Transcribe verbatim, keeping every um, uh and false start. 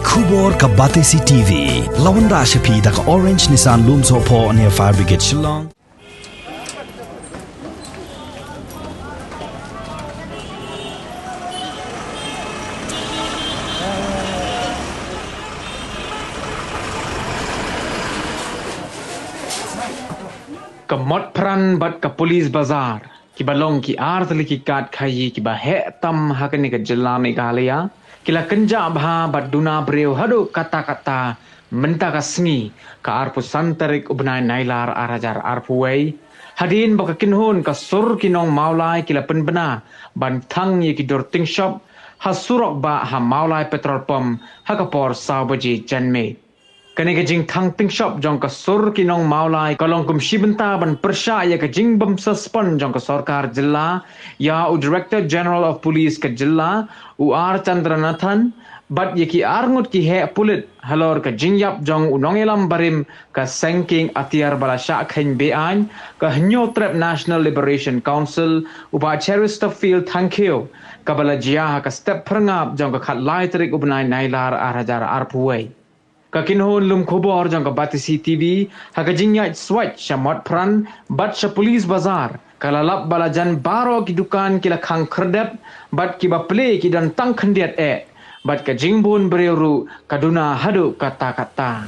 Khubor ka Batesi T V. Lawan da shapi da ka Orange Nissan Lumsohphoh near Fire Brigade Shillong. Ka Motphran bad ka Police Bazar, kiba long ki ar tylli ki kad khaii kiba heh tam ha kane ka jylla Meghalaya, ki la kynjah bha bad duna briew haduh katta katta mynta ka sngi, ka arphew san tarik u bnai Nailar ar hajar arphew wei, hadien ba ka kynhun ka Sur ki Nong Mawlai ki la pynbna ban thang ïa ki dur tyngshop ha surok bah ha Mawlai Petrol Pump ha ka por saw baje janmiet. Kane ka jingthang tyngshop jong ka Sur ki Nong Mawlai ka long kum shi bynta ban pyrshah ïa ka jingbym suspend jong ka sorkar jylla ïa u Director General of Police ka jylla, u R Chandranathan, bad ïa ki arngut ki heh pulit halor ka jingïap jong u nongïalam barim ka Seng Kieng Atiar ba la shah kheiñ be-aiñ, ka Hynñiewtrep National Liberation Council, u Bah Cheristerfield Thangkhiew, kaba la jia ha ka step phyrngab jong ka khatlai tarik u bnai Nailar ar hajar arphew wei. Ka kynhun lum khubor jong ka Batesi T V, ha ka jingïaid swait sha Motphran bad sha Police Bazar, ka la lap ba la jan baroh ki dukan ki la khang khyrdep, bad kiba plie ki don tang khyndiat eh, bad ka jingbun briew ruh ka duna haduh katta katta.